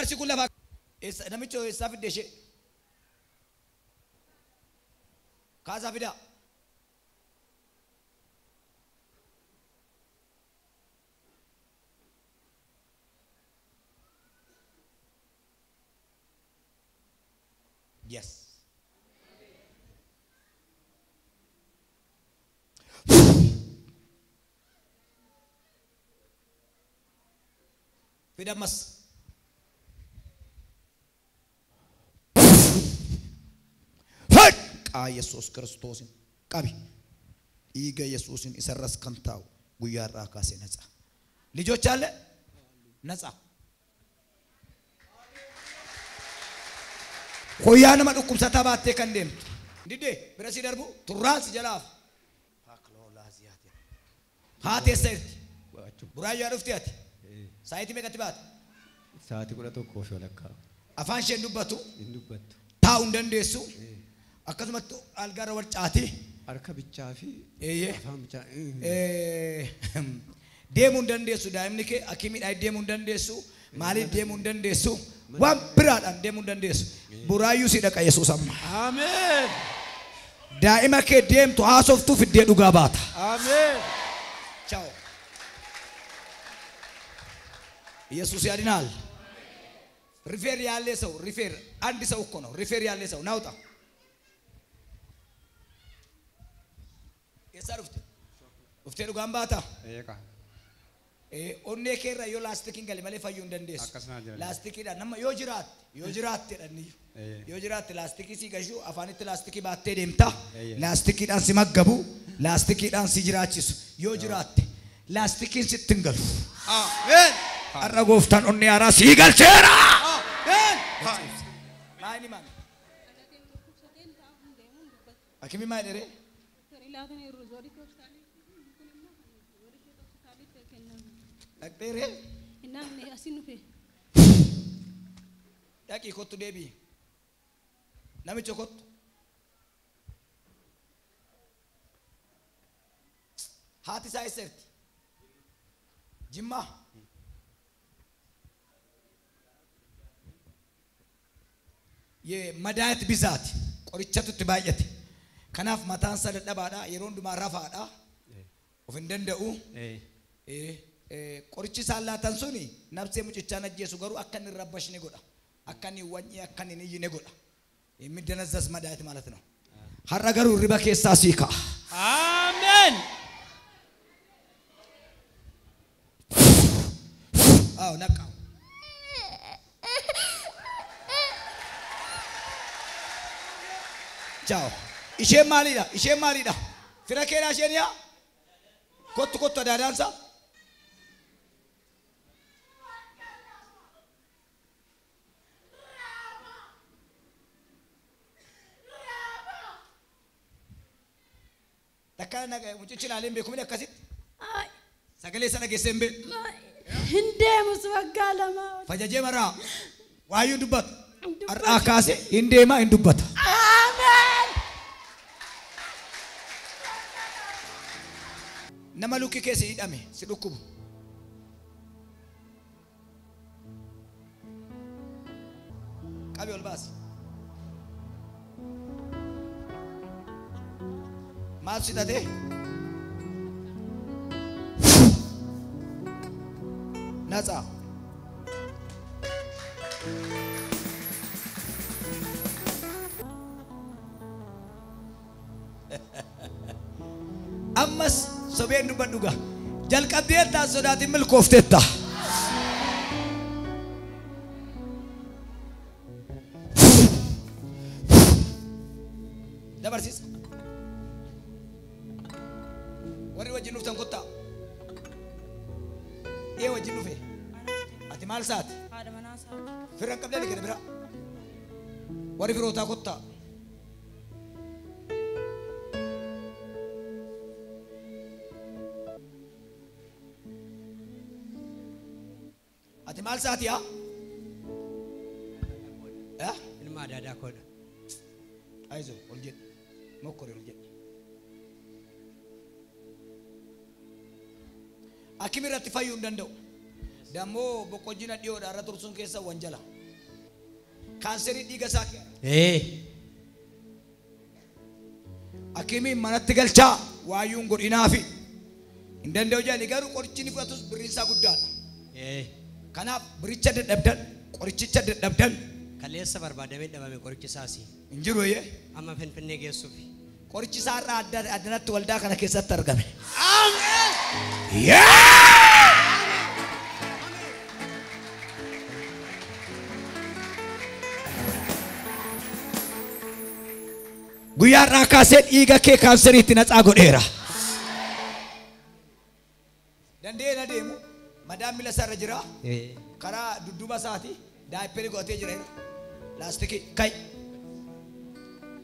Jaarsi kun lafa namicha eessaa fidde ishee? Kaasaa fidaa. Yes. Fidamas. Yesuus Kiristoosin qabi. Dhiiga Yesuusin isarras kan taa'u guyyaa irraa kaasee ነፃ. ልጆች አለ ነፃ. Koyyaa nama dhukkubsataa baattee kan deemtu. Didee bira si darbu turraan si jalaaf. Haati eessa jirti? Buraayyaa dhufti ati. Saayitii meeqatti baate? Sa'aatii 11:15. Afaan isheen dubbatu. Hin dubbattu. Taa'uu hin dandeessu. Akkasumatti algaarra warcaati. Harka bichaa fi afaan bichaa. Deemuu hin dandeessu daa'imni kee akimiidhaan deemuu hin dandeessu. Maaliif deemuu hin dandeessu? Waan biraadhaan deemuu hin dandeessu. Buraayyuu si dhaqa Yesuus amma. Ameen. Daa'ima kee deemtu haasoftuu fiddee dhugaa baata. Ameen. Ciao. ኢየሱስ ያድናል። refer ያለ ሰው refer አንድ ሰው እኮ ነው refer ያለ ሰው ናውጣ የሳሩፍት ufte dhugaan baata. Onnee keerra yoo laastikiin gale malee fayyuu hin dandeessu. Laastikiidhaan nama yoo jiraatte jedhaniyyuu. Yoo jiraatte laastikii si gashu afaanitti laastikii baattee deemta. Laastikiidhaan si maggabu, laastikiidhaan si jiraachisu. Yoo jiraatte laastikiin sitti hin galu. Ameen. Har'a gooftaan onnee haaraa sii galcheera. Ameen. Maayini maami? Akimi maal dheree? Dhaqxeeree? Namni asin dhufe. Dhaqii kottu deebi'i. Namicha kottu. Haati isaa eessa jirti? Jimmaa. የመድኃኒት ብዛት qorichatu itti baay'ate. Kanaaf mataan isaa dadhabaadha. Yeroo hundumaa rafaadha. Of hin danda'u. Qorichi isaan laatan suni nafsee mucichaan ajjeesu garuu akka inni rabbashne godha. Akka inni wanyii akka inni iyyine godha. የሚደነዘዝ መድኃኒት ማለት ነው። Har'a garuu hirriba keessaa sii ka'a. Ameen. አዎ ነቃ። Ciao. Isheen maalidha? Isheen maalidha? Fira keedhaa isheen yaa? Kottu kottu adaadaansa. Takka mucichi ilaalee hin beeku miti akkasitti? Sagalee sana geessee hin beeku. Hin deemus waggaa 2. Fajajee maraa waayyuu hin dubbatu. Har'aa kaase hin deemaa hin dubbata. Ameen. Nama lukki keessa hidhame si dhukkubu. Qabi ol baasi. Maal si hidhate? ነፃ። Ammas sobeen dubbadhu gaa. Jalqabdeetta sodaatiin milkoofteetta. Dabarsiisa. Warri wajjin dhuftan kottaa. Ee wajjin dhufe. Ati maal saati? Haadha manaa saati. Fira hin qabdee gara bira. Warri firootaa kottaa. Ati maal saati yaa? Ilma adaadaa koodha. Ayizoo ol jedhi. Mokkori ol jedhi. Akimi irratti fayyuu hin danda'u. Dammoo boqqojjina dhiyoodha irra tursuun keessa wanjala. Kaanserii dhiiga isaa Hakimiin manatti galchaa waayuun godhinaafi. Hin danda'u jedhani garuu qorichi ni fudhatus birriin isaa guddaadha. Kanaaf biricha dadhabdan qorichicha dadhabdan. Kaleessa barbaadamee dhabame qorichi isaasi. Hin jiru eeyyee. Amma Finfinnee geessuufi. Qorichi isaa irraa addanatti waldaa kana keessatti argame. Ameen. Guyyaa irraa kaasee dhiiga kee kaanseriitti natsaa godheera. Danda'ee na deemu madaan miila isaa irra jira. Karaa dudduuba isaati daayipperii godhatee jira. Laastikii kai.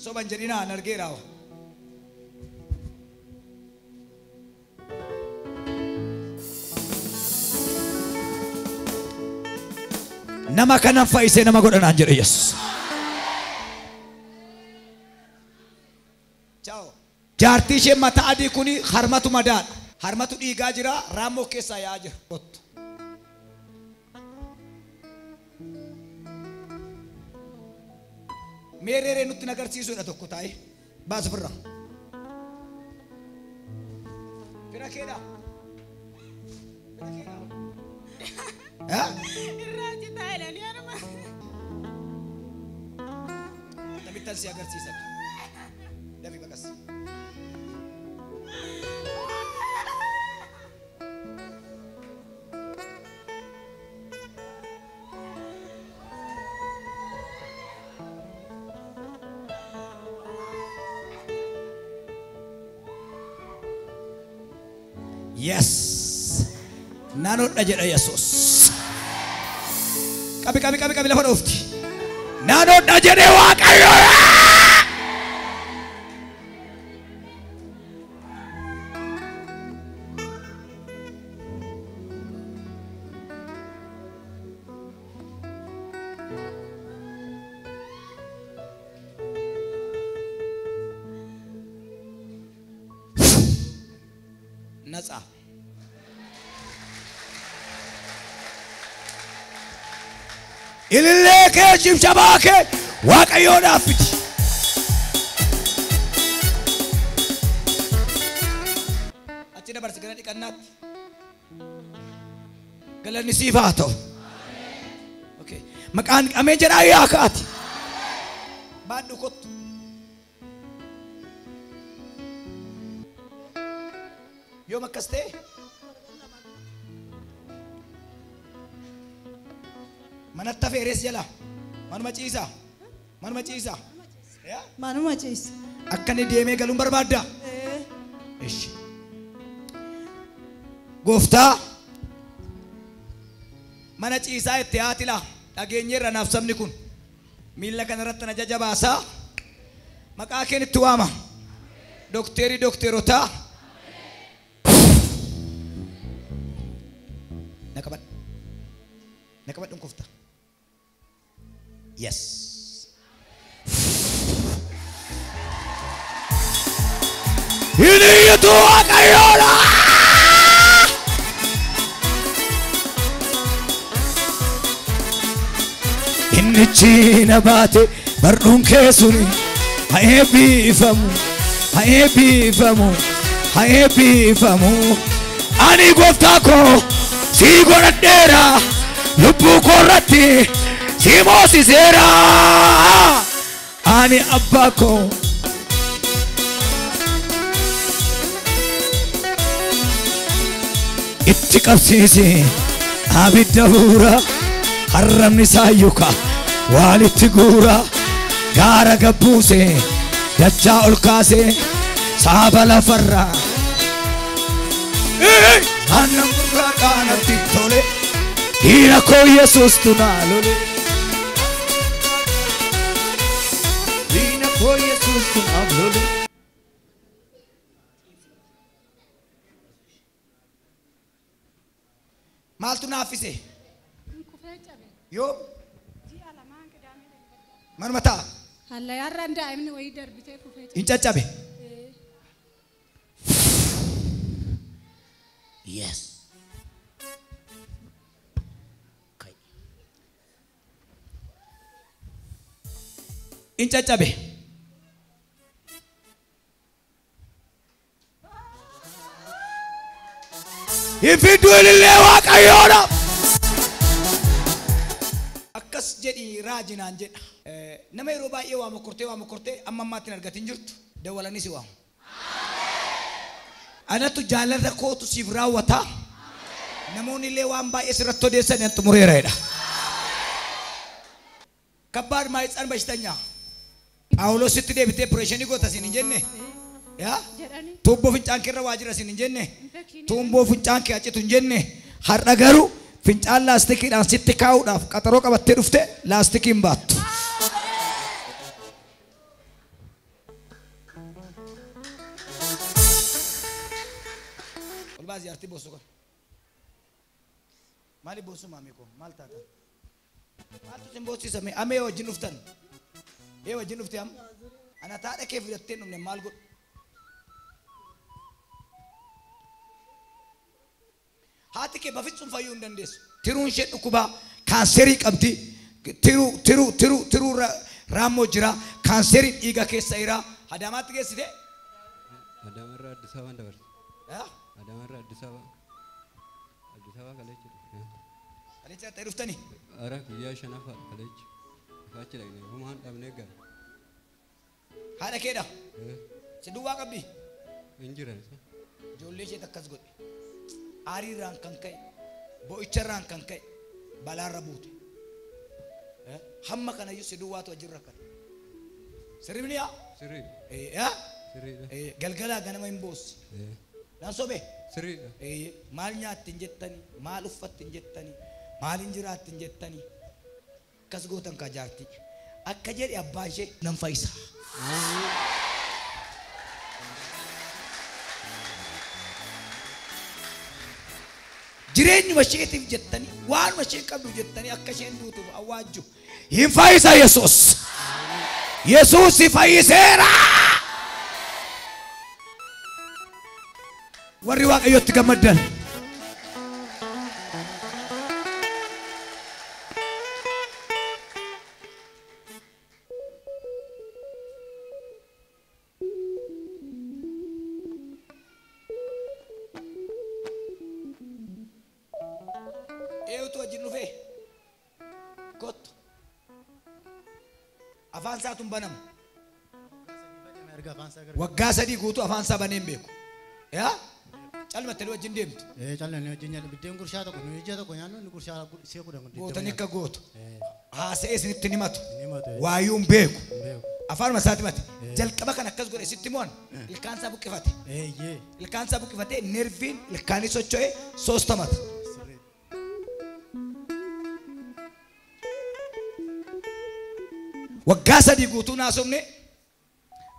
Soban jedhinaa an argeera. Nama kanan fayyisee nama godhanaan jedhe Yesuus. Jaartii ishee mataa adii kuni harmatu madaadha. Harmatu dhiigaa jira, raammoo keessaa yaa'aa jira. Meerreeree nutti agarsiisuudha tokko taa'ee baas ofirra. Fira keedha. Fira keedha. Irraa citaa jedhanii anuma. Namittan si agarsiisa. Dafi baqas. Yes. Naannoodha jedha Yesuus. Qabi qabi qabi qabi lafa dhoofti. Naannoodha jedhee Waaqayyo. Natsa. Ilillee kee cimsabaa kee Waaqayyoodhaaf fidi. Achi dabarsi gara dhiqannaatti. Galanni siif haa ta'u. Okay. Maqaan ameen jedhaa yaa kaati. Baadhu kottu. Yoom akkas ta'e? Manatti hafeeres jala. Manuma ciisaa. Manuma ciisaa. Manuma ciisa. Akka inni deemee galuun barbaaddaa? Ishi. Gooftaa mana ciisaa itti haati laa dhageenyeerra naaf sabni kun miilla kanarratti na jajjabaasaa maqaa keen itti waama. Dokteerii dokteerotaa. Nakabadhu. Nakabadhu gooftaa. Yes. Hiriyyatu Waaqayyoodha. Inni ciina baate barruun kee suni haa eebbifamu, haa eebbifamu, haa eebbifamu. Ani gooftaa koo si godhadheera lubbuu koo irratti si moosiseera. Ani abbaa koo itti qabsiise abidda buura harramni isaa yuka walitti guura gaara gabbuuse dachaa ol kaase saaba lafarraa. Aannan gurraa kanatti tole dhiira koo Yesuustu naa lole. Dhiira koo Yesuustu naaf lole. Maaltu naaffise? Yoo manuma ta'a. Hallayyaarraan daa'imni wayii darbitee kufee. Hin caccabe. Yes. In caccabe. Ifidduu ilillee Waaqayyoodha. Akkas jedhi raajinaan jedha. Nama yeroo baay'ee waa mokortee amma ammaatti hin argatin jirtu dawwalanii si waamu. Anatu jaalala kootu siif raawwata. Namoonni illee waan baay'ee sirratti odeessan hin xumureera jedha. ከባድ ማህፀን በሽተኛ ጳውሎስ sitti deebitee opereeshinii goota siin hin jenne yaa tuubboo fincaan keerra waa jira siin hin jenne tuubboo fincaan kee achitu hin jenne har'a garuu fincaan laastikiidhaan sitti kaa'uudhaaf qaxaroo qabattee dhufte laastikiin baattu. Ol baasii jaartii boossu kan maali boossu maamii koo maal taata? Maaltu sin boosisame amee wajjin dhuftan ee wajjin dhufte amma ana taadha kee fidattee dhufne maal godhu? Haati kee bafitsuun fayyuu hin dandeessu. Tiruun ishee dhukkubaa kaanserii qabdi. Tiruu tiruu tiruu tiruu raammoo jira. Kaanserii dhiiga keessa jira. Adaamaatti geessite? Adaamarraa Addis Ababaan dabarse. Adaamarraa Addis Ababaa. Addis Ababaa kaleecha. Kaleecha ta'e dhuftanii? Ara guyyaa shanaffaa kaleecha. Achi dhaqnee homaan dhabnee gara. Haadha keedha? Si duwwaa qabdi? Hin jiran. Ijoollee isheet akkas godhe. Aariirraan kan ka'e, bo'icharraan kan ka'e, balaarra buute. Hamma kanayyuu si duwwaatu wajjin rakkate. Sirriin yaa? Sirriidha. Yaa? Sirriidha. Galgalaa ganama hin boossi. Naan sobee? Sirriidha. Maal nyaatti hin jettanii, maal uffatti hin jettanii, maal hin jiraatti hin jettanii. Akkas gootan kaa jaartii. Akka jedhe abbaan ishee nan fayyisa. Jireenyuma isheetiif jettanii waanuma isheen qabdu jettanii akka isheen duutuuf awwaajju. Hin fayyisa Yesuus. Yesuus si fayyiseera. Warri Waaqayyotti gammaddan. Eeyyutu wajjin dhufee kottu afaan isaatu hin banamu. Waggaa sadii guutuu afaan isaa banee hin beeku. Yaa calmattanii wajjin deemtu. Callanni wajjin nyaannu biddeen gurshaa tokko nuyi ija tokko nyaannu inni gurshaa see kudhan. Gootanii akka gootu haasa'ee isinitti ni himatu. Waayuu hin beeku. Afaanuma isaatti himate. Jalqaba kan akkas godhe sitti mo'an ilkaan isaa buqqifate. Ilkaan isaa buqqifatee nerviin ilkaanii socho'ee soostamata. Waggaa sadii guutuu naasofne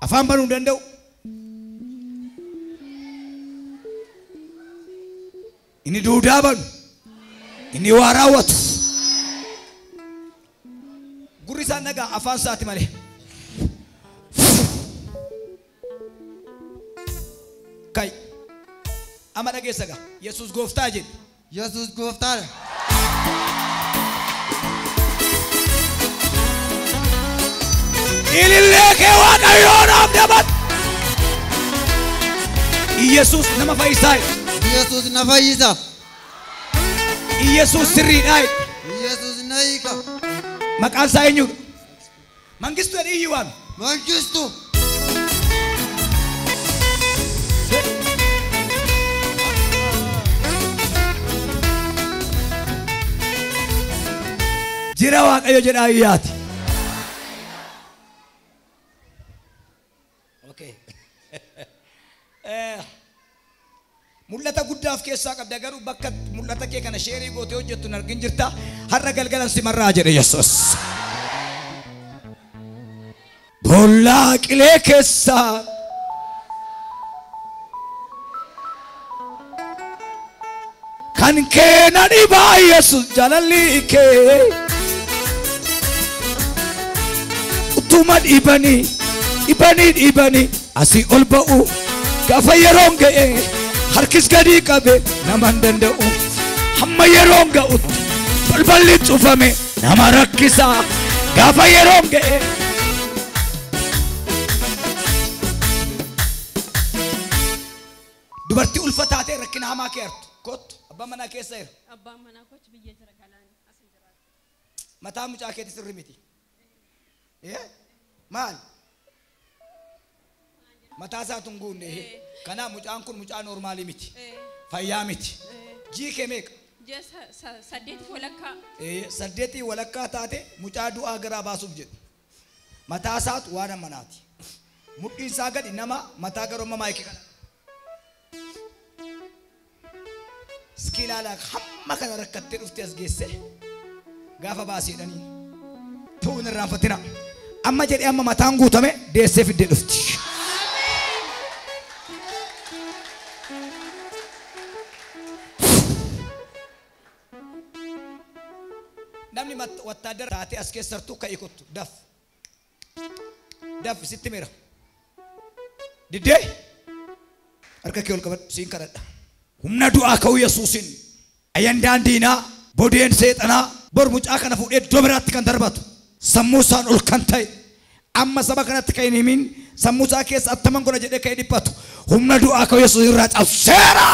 afaan banuu hin danda'u. Inni duudaa banu, inni waa raawwatu. Gurri isaa nagaa afaan isaati malee. Kai amma dhageessa gaa Yesuus gooftaa jedhi. Yesuus gooftaadha. Ilillee kee Waaqayyoodhaaf dabal. Yesuus nama fayyisaa. Yesuus na fayyisa. Yesuus sirriidha. Yesuus na hiika. Maqaan isaa eenyudha? Mangistuu jedhee iyyuu waami. Mangistuu. Jira Waaqayyo jedhaa iyyaati. Okay. Mul'ata guddaaf keessaa qabda garuu bakka mul'ata kee kana sheerii gootee hojjettu hin argin jirta. Har'a galgalan simarraa jedhe Yesuus. Boollaa qilee keessaa kan kee na dhibaa Yesuus jaalalli kee utuma dhibanii dhibanii dhibanii asii ol ba'u gaafa yeroon ga'e harkis gadi qabe nama hin danda'u hamma yeroon ga'utti balballi cufame nama rakkisa gaafa yeroon ga'e. Dubartii ulfa taatee rakkina hamaa kee artu. Kottu abbaan manaa keessa jira. Abbaan manaa kochi biyya jira galaani as hin jiraatu. Mataa mucaa keetti sirri miti. Maal? Mataa isaatu hin guunne. Kanaaf mucaan kun mucaa noormaalii miti. Fayyaa miti. Jii kee meeqa? Ji'a 8 walakkaa. 8 walakkaa taate mucaa du'aa garaa baasuuf jedhu. Mataa isaatu waan ammanaati. Mudhiin isaa gadi nama mataa garooma maayikii kana. Iski ilaalaa hamma kana rakkattee dhuftee as geesse gaafa baaseedhanii ta'uun irraanfatina. Amma jedhee amma mataan guutame deessee fiddee dhufti. Namni wattaadara taatee as keessartuu ka'ii kottu daf. Daf sitti mira. Diddee harka kee ol qabadhu siin kadhadha. Humna du'aa ka'uu Yesuusin ayyandaan diinaa bodeen seexanaa bor mucaa kana fuudhee iddoo biraatti kan darbatu sammuu isaan ol kan ta'e amma saba kanatti kan hin himin sammuu isaa keessa attaman godha jedhee kan dhiphatu humna du'aa ka'uu Yesuus irraa cabseera.